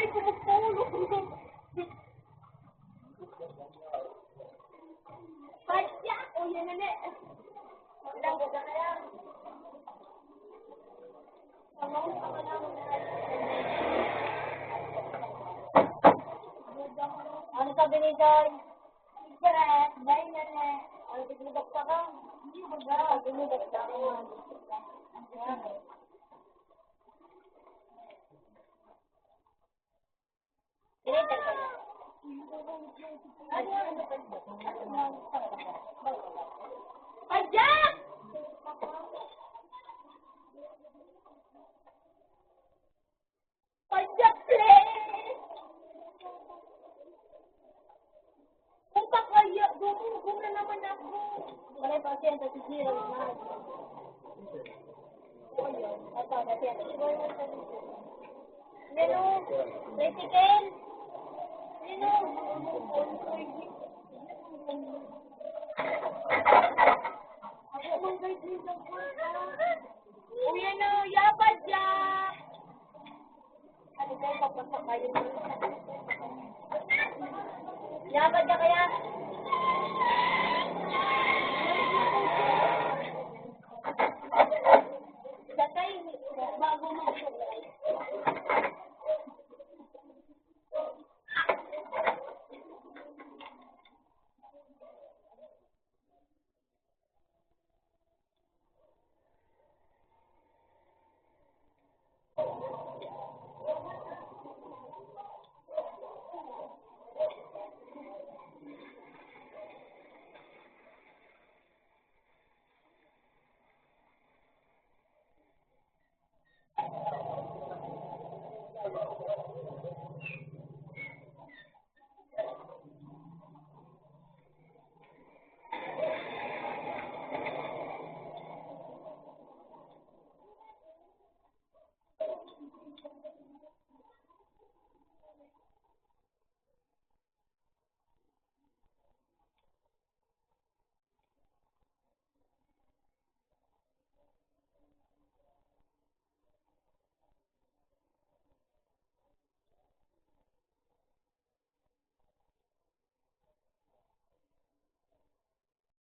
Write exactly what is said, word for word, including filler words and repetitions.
Kumukulo. Padya! O, yan na, ne. Ano sabi ni Joy? Siyempre, dahil na, ne. Ano, binugbagsakan? Hindi, binugbagsakan. Padya! Padya, please! Kung pakaya, gumugulo na naman ako. Wala pa siya, sa sisira naman. Ayun, ito, ito, ito. Yan o, tricycle. Yan o. Uy, ano, yabad ya. Ano ba yung pagpasakayin mo? Yabad ka kaya?